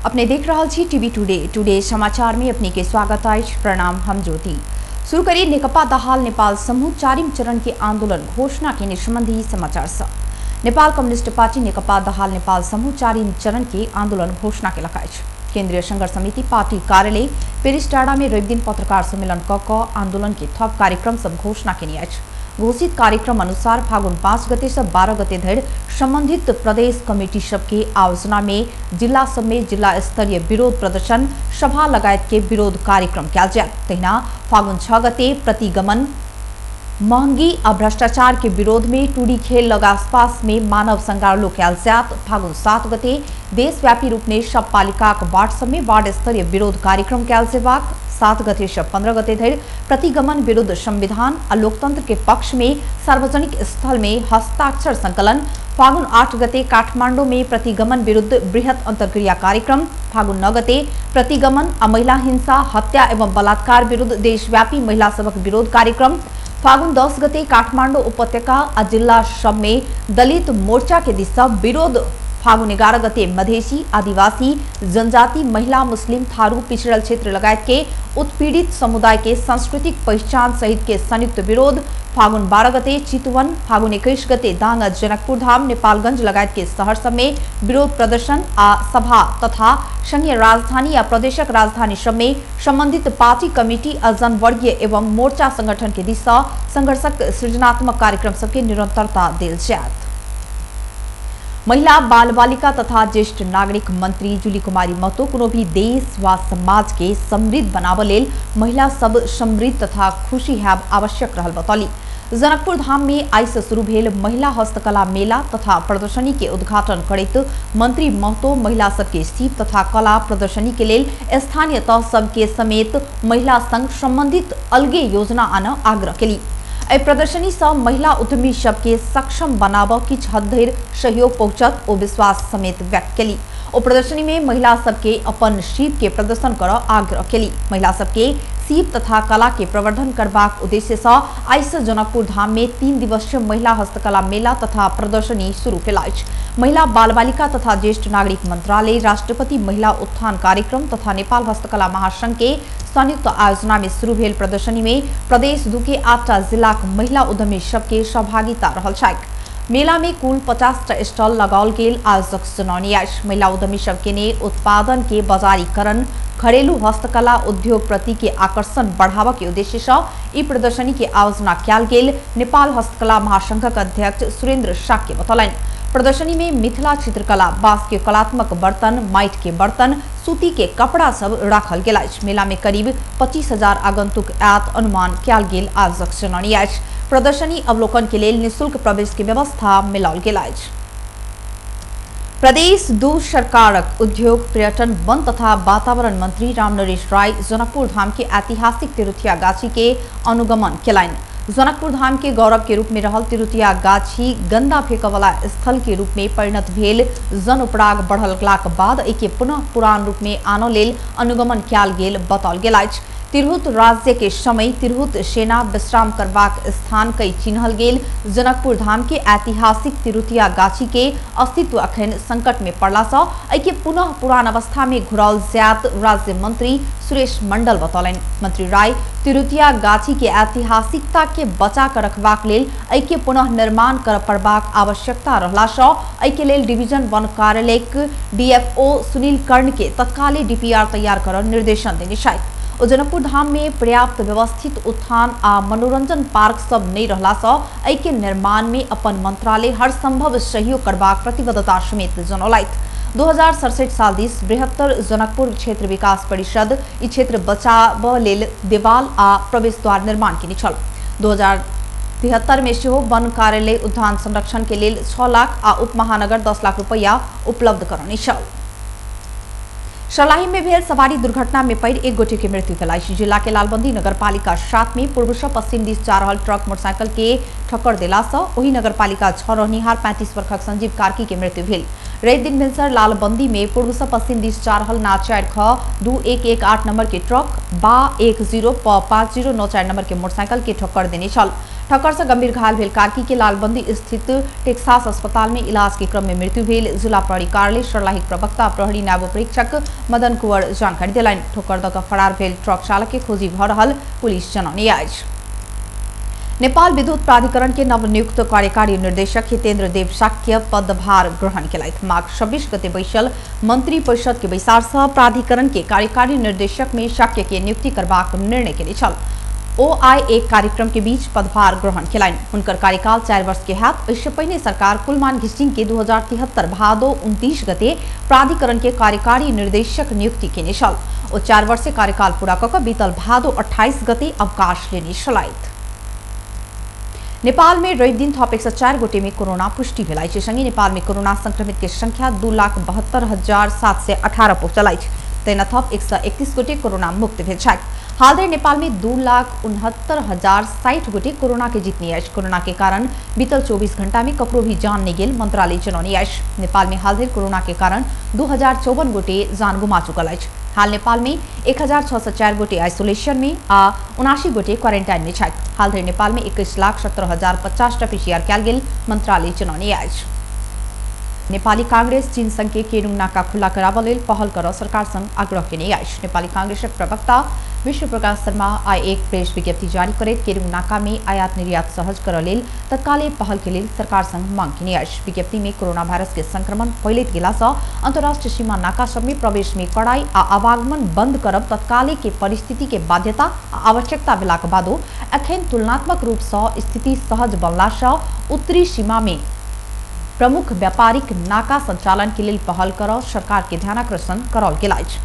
अपने देख रहल छी टीवी टुडे। टुडे समाचार में अपने के स्वागत अछि। प्रणाम, हम ज्योति। शुरू करी नेकपा दाहाल नेपाल समूह चारिम चरण के आंदोलन घोषणा के संबंधी समाचार से। नेपाल कम्युनिस्ट पार्टी नेकपा दाहाल नेपाल समूह चारिम चरण के आंदोलन घोषणा केलक अछि। केंद्रीय संघर्ष समिति पार्टी कार्यालय पेरिसडाँडा में रविदिन पत्रकार सम्मेलन क आंदोलन के थप कार्यक्रम सब घोषणा केने अछि। घोषित कार्यक्रम अनुसार फागुन 5 गते से 12 गते धरि संबंधित प्रदेश कमेटी सबके आयोजना में जिला सब में जिला स्तरीय विरोध प्रदर्शन सभा लगायत के विरोध कार्यक्रम कयल जायत। तहिना फागुन 6 गते प्रतिगमन महंगी आ भ्रष्टाचार के विरोध में टूडी खेल लग आसपास में मानव संगारलो कयल जायत। फागुन 7 गते देशव्यापी रूप में सब पालिकाक वार्ड सब में वार्ड स्तरीय विरोध कार्यक्रम कयल जेबाक। 7 गते से 15 गते धरि प्रतिगमन विरुद्ध संविधान आ लोकतंत्र के पक्ष में सार्वजनिक स्थल में हस्ताक्षर संकलन। फागुन 8 गते काठमांडू में प्रतिगमन विरुद्ध बृहत अंतर्क्रिया कार्यक्रम। फागुन 9 गते प्रतिगमन आ महिला हिंसा हत्या एवं बलात्कार विरुद्ध देशव्यापी महिला सबक विरोध कार्यक्रम। फागुन 10 गते काठमांडू उपत्यका आ जिला सब में दलित मोर्चा के दिशा विरोध। फागुन 11 गते मधेसी आदिवासी जनजाति महिला मुस्लिम थारू पिछड़ल क्षेत्र लगायत के उत्पीड़ित समुदाय के सांस्कृतिक पहचान सहित के संयुक्त विरोध। फागुन 12 गते चितवन, फागुन 21 गते दाङ जनकपुर धाम नेपालगंज लगायत के शहर सब में विरोध प्रदर्शन आ सभा तथा संघीय राजधानी या प्रदेशक राजधानी सब में संबंधित पार्टी कमिटी आ जनवर्गीय एवं मोर्चा संगठन के दिशा संघर्षक सृजनात्मक कार्यक्रम सबके निरंतरता देल जायत। महिला बाल बालिका तथा ज्येष्ठ नागरिक मंत्री जुली कुमारी महतो कोनो भी देश व समाज के समृद्ध बनाव लेल महिला सब समृद्ध तथा खुशी हैब आवश्यक रहल बतौली। जनकपुर धाम में आइ से शुरू भेल महिला हस्तकला मेला तथा प्रदर्शनी के उद्घाटन करैत मंत्री महतो महिला सबके सीप तथा कला प्रदर्शनी के लेल स्थानीय तह सबके समेत महिला संग संबंधित अलगे योजना आन आग्रह केली। एहि प्रदर्शनी से महिला उद्यमी सबके सक्षम बनाब किछु हद धरि सहयोग पहुंचत ओ विश्वास समेत व्यक्त केली। ओ प्रदर्शनी में महिला सबके अपन सीप के प्रदर्शन कर आग्रह केली। महिला सबके सीप तथा कला के प्रवर्धन करबाक उद्देश्य से आइ से जनकपुर धाम में 3 दिवसीय महिला हस्तकला मेला तथा प्रदर्शनी शुरू भेल अछि। महिला बाल बालिका तथा ज्येष्ठ नागरिक मंत्रालय राष्ट्रपति महिला उत्थान कार्यक्रम तथा नेपाल हस्तकला महासंघ के संयुक्त आयोजना में शुरू भेल प्रदर्शनी में प्रदेश 2 के 8 जिलाक महिला उद्यमी सबके सहभागिता रहल छैक। मेला में कुल 50टा स्टॉल लगाओल गेल आयोजक जनौनी अछि। महिला उद्यमी सबके ने उत्पादन के बजारीकरण घरेलू हस्तकला उद्योग प्रति के आकर्षण बढ़ावा के उद्देश्य से ई प्रदर्शनी के आयोजना कयल गेल नेपाल हस्तकला महासंघक अध्यक्ष सुरेंद्र शाक्य बतौलनि। प्रदर्शनी में मिथिला चित्रकला, बांस के कलात्मक बर्तन, माटि के बर्तन, सूती के कपड़ा सब राखल गेल अछि। मेला में करीब 25,000 आगंतुक आयत अनुमान कयल गेल आयोजक जनौनी अछि। प्रदर्शनी अवलोकन के लेल निःशुल्क प्रवेश के व्यवस्था मिलाओल गेल अछि। प्रदेश 2 सरकारक उद्योग पर्यटन वन तथा वातावरण मंत्री रामनरेश राय जनकपुर धाम के ऐतिहासिक तिरुथिया गाछी के अनुगमन केलनि। जनकपुर धाम के गौरव के रूप में रहल तिरुथिया गाछी गंदा फेंकवाला स्थल के रूप में परिणत भेल जन उपराग बढ़लाक बाद एके पुनः पुरान रूप में आनऽ लेल अनुगमन कयल गेल बताओल गेल अछि। तिरहुत राज्य के समय तिरहुत सेना विश्राम करबाक स्थान कई चिन्हल गेल जनकपुर धाम के ऐतिहासिक तिरुतिया गाछी के अस्तित्व अखन संकट में पड़ला से एहि पुनः पुरान अवस्था में घुराओल जायत राज्य मंत्री सुरेश मंडल बतौलनि। मंत्री राय तिरुतिया गाछी के ऐतिहासिकता के बचा कर रखबाक लेल एहि पुनः निर्माण कर पड़बाक आवश्यकता रहला से एहि के लेल डिवीजन वन कार्यालय डीएफओ सुनील कर्ण के तत्काले डीपीआर तैयार कर निर्देशन देने छथि। ओ जनकपुर धाम में पर्याप्त व्यवस्थित उत्थान आ मनोरंजन पार्क सब नहीं रहला से एहि के निर्माण में अपन मंत्रालय हर संभव सहयोग करबाक प्रतिबद्धता समेत जनौलथि। 2067 साल दिस बृहत्तर जनकपुर क्षेत्र विकास परिषद ई क्षेत्र बचाब लेल देवाल आ प्रवेश द्वार निर्माण केने छल। 2073 में सेहो वन कार्यालय उद्यान संरक्षण के लेल 6 लाख आ उप महानगर 10 लाख रुपया उपलब्ध करौने छल। सर्लाही में भेल सवारी दुर्घटना में पड़ि एक गोटे के मृत्यु भेल अछि। जिला के लालबंदी नगरपालिका 7 में पूर्व से पश्चिम दिस जा रहल ट्रक मोटरसाइकिल के ठक्कर देला से ओहि नगरपालिका 6 रहनिहार 35 वर्षक संजीव कार्की के मृत्यु भेल। रवि दिन भिनसर लालबंदी में पूर्व से पश्चिम दिश जा रहल ना 4 ख 2 1 1 8 नंबर के ट्रक बा 1 0 प 5 0 9 4 नंबर के मोटरसाइकिल के ठक्कर देने छल। ठक्कर से गंभीर घायल भेल कार्की के लालबंदी स्थित टेक्सास अस्पताल में इलाज के क्रम में मृत्यु भेल। जिला प्रहरी कार्यालय सर्लाही प्रवक्ता प्रहरी नायब उपरीक्षक मदन कुंवर जानकारी देलनि। ठोकर दऽ कऽ फरार भेल ट्रक चालक के खोजी भऽ रहल पुलिस जनौने अछि। नेपाल विद्युत प्राधिकरण के नवनियुक्त कार्यकारी निर्देशक हितेन्द्र देव शाक्य पदभार ग्रहण केलथि। माघ 26 गते बैसल मंत्री परिषद के बैसार से प्राधिकरण के कार्यकारी निर्देशक में शाक्य के नियुक्ति करबाक निर्णय केने छल। ओआई कार्यक्रम के बीच पदभार ग्रहण केलनि। हुनकर कार्यकाल 4 वर्ष के हैत। एहिसँ पहिने सरकार कुलमान घिसिंग के 2073 भादो 29 गते प्राधिकरण के कार्यकारी निर्देशक नियुक्ति केने छल। ओ 4 वर्ष के कार्यकाल पूरा कऽ कऽ बीतल भादो 28 गते अवकाश लेने छलथि। नेपाल में रवि दिन थप 104 गोटे में कोरोना पुष्टि भेल अछि। संगे नेपाल में कोरोना संक्रमित के संख्या 2,72,718 पहुंचल अछि। तहिना थप 131 गोटे कोरोना मुक्त भेल छथि। हाल धरि नेपाल में 2,69,060 गोटे कोरोना के जीतने अछि। कोरोना के कारण बीतल 24 घंटा में ककरो भी जान नहीं गेल मंत्रालय जनौने अछि। नेपाल में हाल धरि कोरोना के कारण 2,054 गोटे जान गुमा चुकल अछि। हाल नेपाल में 1,604 गोटे आइसोलेशन में आ 79 गोटे क्वारेंटाइन में छथि। हाल धरि नेपाल में 21,17,050 टा पीसीआर कयल गेल मंत्रालय जनौने अछि। नेपाली कांग्रेस चीन संघ के केरुङ नाका खुल्ला कराबऽ लेल पहल करऽ सरकार संग आग्रह केने अछि। नेपाली कांग्रेसक प्रवक्ता विश्व प्रकाश शर्मा आइ एक प्रेस विज्ञप्ति जारी करैत केरुङ नाका में आयात निर्यात सहज करऽ लेल तत्काले पहल के लेल सरकार संग मांग केने अछि। विज्ञप्ति में कोरोना वायरस के संक्रमण फैलैत गेला सँ अंतर्राष्ट्रीय सीमा नाका सब में प्रवेश में कड़ाई आ आवागमन बंद करब तत्काले के परिस्थिति के बाध्यता आ आवश्यकता भेलाक बादो एखन तुलनात्मक रूप सँ स्थिति सहज बनला सँ उत्तरी सीमा में प्रमुख व्यापारिक नाका संचालन के लेल पहल करऽ सरकार के ध्यानाकर्षण कराओल गेल अछि।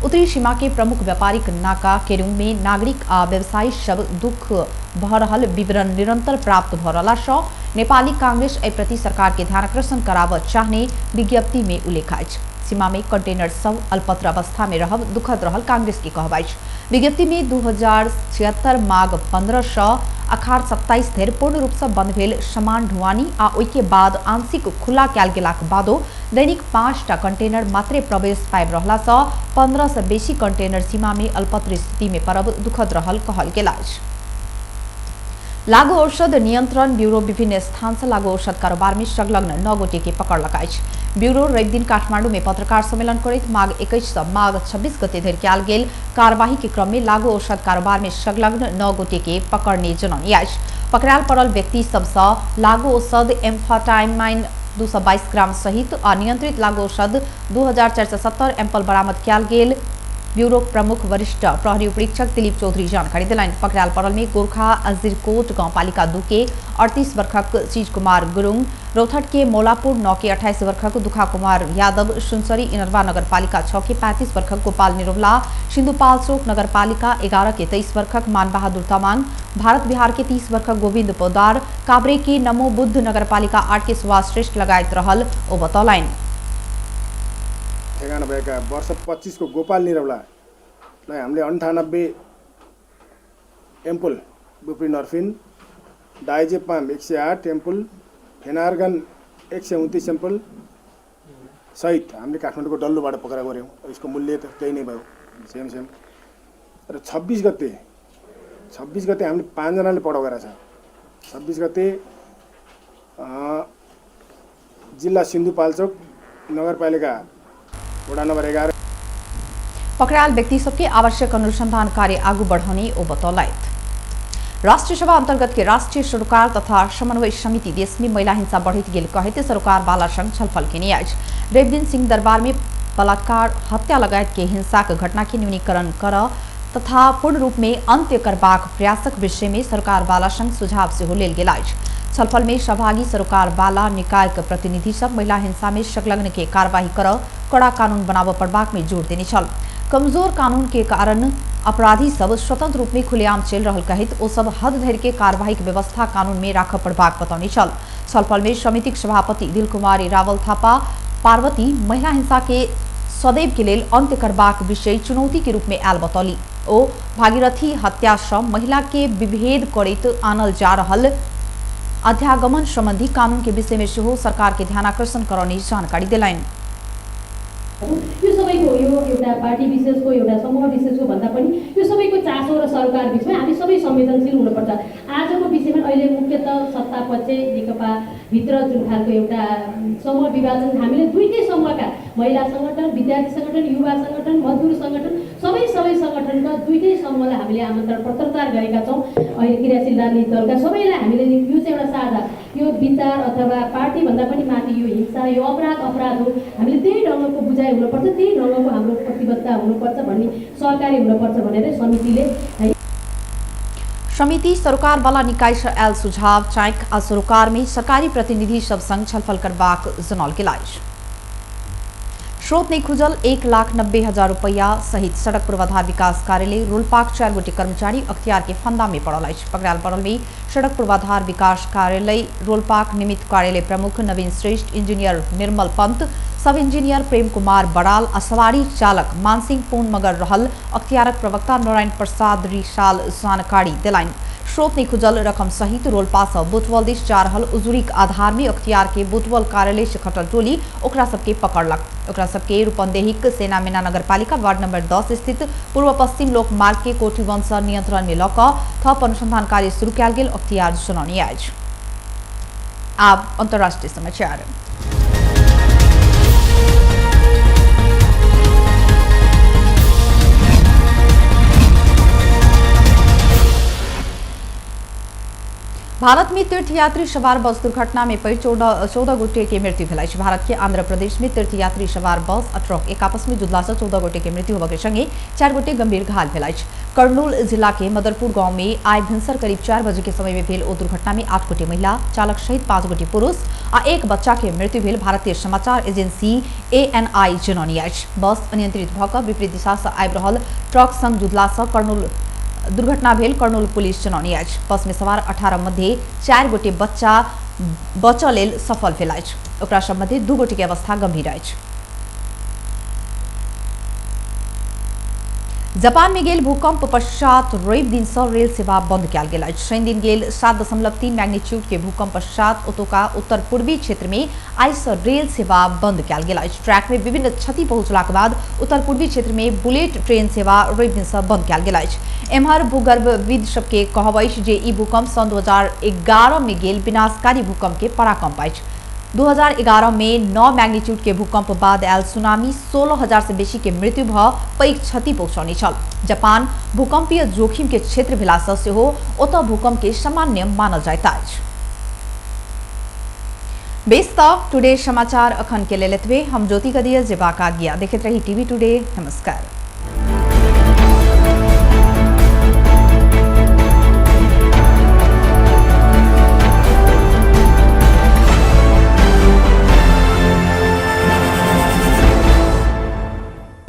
उत्तरी सीमा के प्रमुख व्यापारिक नाका केरुङ में नागरिक आ व्यवसायी सब दुख भऽ रहल विवरण निरंतर प्राप्त भऽ रहला सँ नेपाली कांग्रेस एहि प्रति सरकार के ध्यानाकर्षण कराबऽ चाहने विज्ञप्ति में उल्लेख अछि। सीमा में कंटेनर सब अल्पत्र अवस्था में रहब दुखद रहल कांग्रेस के कहब अछि। विज्ञप्ति में 2076 माघ 15 सँ अखाड़ 27 धरि पूर्ण रूप से बंद भेल सामान ढुआनी आ ओहिके बाद आंशिक खुला कयल गेलाक बादो दैनिक 5टा कंटेनर मात्रे प्रवेश पाबि रहला सँ 15 सँ बेसी कंटेनर सीमा में अल्पत्र स्थिति में पड़ब दुखद रहल कहल गेल अछि। लागू औषध नियंत्रण ब्यूरो विभिन्न स्थान से लागू औषध कारोबार में संलग्न 9 गोटे के पकड़लक अछि। ब्यूरो रवि दिन काठमांडू में पत्रकार सम्मेलन करैत माघ 21 से माघ 26 गते धरि कयल गेल कार्यवाही के क्रम में लागू औषध कारोबार में संलग्न 9 गोटे के पकड़ने जनौने अछि। पकड़ायल पड़ल व्यक्ति सबसँ लागू औषध एम्फेटामाइन 222 ग्राम सहित अनियंत्रित लागू औषध 2470 एम्पल बरामद कयल गेल ब्यूरो प्रमुख वरिष्ठ प्रहरी उपरीक्षक दिलीप चौधरी जानकारी देलनि। पकड़ायल पड़ल में गोरखा अजीरकोट गांवपालिका 2 के 38 वर्षक चीज कुमार गुरुङ, रौथट के मौलापुर 9 के 28 वर्षक दुखा कुमार यादव, सुनसरी इनरवा नगरपालिका 6 के 35 वर्षक गोपाल निरोवला, सिंधुपालचोक नगरपालिका 11 के 23 वर्षक मान बहादुर तामाङ, भारत बिहार के 30 वर्षक गोविंद पोदार, काभ्रे के नमो बुद्ध नगरपालिका 8 के सुभाष श्रेष्ठ लगायत रहल ओ बतौलनि। ठेगाना भएका वर्ष 25 को गोपाल निरौलालाई हामीले 98 एम्पुल बुप्रिनर्फिन, डाइजेपाम 108 एम्पुल, फेनार्गन 129 एम्पुल सहित हामीले काठमाडौँको डल्लोबाट पक्राउ गऱ्यौँ। यसको मूल्य त त्यही नै भयो, सेम सेम। र 26 गते हामीले 5 जनाले पक्राउ गरेका छ। 26 गते जिल्ला सिन्धुपाल्चोक नगरपालिका वडा नम्बर 11 पकड़ायल व्यक्ति सबके आवश्यक अनुसंधान कार्य आगू बढ़ाउने ओ बतौलथि। राष्ट्रिय सभा अंतर्गत के राष्ट्रिय सरोकार तथा समन्वय समिति देश में महिला हिंसा बढ़ैत गेल कहैत सरोकार वाला संग छलफल केने अछि। रविदिन सिंह दरबार में बलात्कार, हत्या लगायत के हिंसाक घटना के न्यूनीकरण कर तथा पूर्ण रूप में अंत्य करबाक प्रयासक विषय में सरकार वाला संग सुझाव सेहो लेल गेल अछि। छलफल में सहभागी सरोकार वाला निकाय के प्रतिनिधि सब महिला हिंसा में संलग्न के कार्यवाही कर कड़ा कानून बनाबऽ पड़बाक में जोर देने छल। कमजोर कानून के कारण अपराधी सब स्वतंत्र रूप में खुलेआम चलि रहल कहैत ओ सब हद धरि के कार्यवाही के व्यवस्था कानून में राखऽ पड़बाक बतौने छल। छलफल में समितिक सभापति दिल कुमारी रावल थापा पार्वती महिला हिंसा के सदैव के लेल अंत्य करबाक विषय चुनौती के रूप में आयल बतौली। ओ भागीरथी हत्या सँ महिला के विभेद करैत आनल जा रहल अध्यागमन संबंधी कानून के विषय में सेहो सरकार के ध्यानाकर्षण करौने जानकारी देलनि। यो सबैको यो एउटा पार्टी विशेषको एउटा समूह विशेषको भन्दा पनि यो सबैको चासो र सरकार बिचमा हामी सबै संवेदनशील हुनुपर्छ। आजको विषयमा अहिले मुख्यतः सत्ता पक्ष नेकपा भित्र जुन खालको एउटा समूह विभाजन हामीले दुईटै समूहका महिला सङ्गठन, विद्यार्थी सङ्गठन, युवा सङ्गठन, मजदुर सङ्गठन सबै सबै सङ्गठनका दुईटै समूहलाई हामीले आमन्त्रण पत्रचार गरेका छौँ। अहिले क्रियाशील राजनीतिक दलका सबैलाई हामीले यो चाहिँ एउटा साझा यो विचार अथवा पार्टीभन्दा पनि माथि यो हिंसा यो अपराध अपराध हो, हामीले त्यही ढङ्गको बुझाइ हुनुपर्छ, त्यही ढङ्गको हाम्रो प्रतिबद्धता हुनुपर्छ भन्ने सहकारी हुनुपर्छ भनेर समितिले समिति सरकार वाला निकाय से आयल सुझाव चाइक आ सरोकार में सरकारी प्रतिनिधि सब संग छलफल करबाक जनौल गेल अछि। स्रोत नै खुजल 1,90,000 रुपैया सहित सड़क पूर्वाधार विकास कार्यालय रोल्पाक 4 गोटे कर्मचारी अख्तियार के फंदा में पड़ल अछि। पकड़ायल पड़ल में सड़क पूर्वाधार विकास कार्यालय रोल्पाक निमित्त कार्यालय प्रमुख Naveen Shrestha, engineer Nirmal Pant, sub engineer Prem Kumar Baral आ सवारी चालक मानसिंह पूर्ण मगर रहल अख्तियारक प्रवक्ता नारायण प्रसाद रिसाल जानकारी देलनि। स्रोत नै खुजल रकम सहित रोल्पा से बुटवल दिस जा रहल उजुरीक आधार में अख्तियार के बुटवल कार्यालय से खटल टोली ओकरा सबके पकड़लक। ओकरा सबके रूपन्देहीक सेनामेना नगरपालिका वार्ड नंबर 10 स्थित पूर्व पश्चिम लोक मार्ग के कोठीवन से नियंत्रण में लऽ कऽ थप अनुसंधान कार्य शुरू कयल गेल अख्तियार जनौने अछि। आब अंतर्राष्ट्रीय समाचार। भारत में तीर्थयात्री सवार बस दुर्घटना में पड़ि 14 गोटे के मृत्यु भेल अछि। भारत के आंध्र प्रदेश में तीर्थयात्री सवार बस आ ट्रक एक आपस में जुड़ला से 14 गोटे के मृत्यु होबय के संगे 4 गोटे गंभीर घायल भेल अछि। कर्नूल जिला के मदरपुर गांव में आइ भिनसर करीब 4 बजे के समय में भेल ओ दुर्घटना में 8 गोटे महिला चालक सहित 5 गोटे पुरुष आ 1 बच्चा के मृत्यु भेल भारतीय समाचार एजेंसी एएनआई जनौने अछि। बस अनियंत्रित भऽ कऽ विपरीत दिशा से आबि रहल ट्रक संग जुड़ला से कर्नूल दुर्घटना भेल कर्नूल पुलिस जनौने अछि। बस में सवार 18 मध्ये 4 गोटे बच्चा बचऽ लेल सफल भेल अछि। ओकरा सब मध्ये 2 गोटे के अवस्था गंभीर अछि। जापान में गेल भूकंप पश्चात रवि दिन से रेल सेवा बंद कयल गेल अछि। शनि दिन गेल 7.3 मैग्नीट्यूड के भूकंप पश्चात ओतुका उत्तर पूर्वी क्षेत्र में आइ से रेल सेवा बंद कयल गेल अछि। ट्रैक में विभिन्न क्षति पहुंचलाक बाद उत्तर पूर्वी क्षेत्र में बुलेट ट्रेन सेवा रवि दिन से बंद कयल गेल अछि। एम्हर भूगर्भविद सबके कहब अछि जे ई भूकंप सन 2011 में गेल विनाशकारी भूकंप के पराकंप अछि। 2011 में 9 मैग्नीट्यूड के भूकंप बाद आयल सुनामी 16,000 से बेसी के मृत्यु भ पैघ क्षति पहुंचौने छल। जापान भूकंपीय जोखिम के क्षेत्र भेला से सेहो ओतय भूकंप के सामान्य मानल जाइत अछि। बेस त टुडे समाचार अखन के लेल एतबे। हम ज्योति कदिया जेबाक आज्ञा। देखैत रही टीवी टुडे। नमस्कार।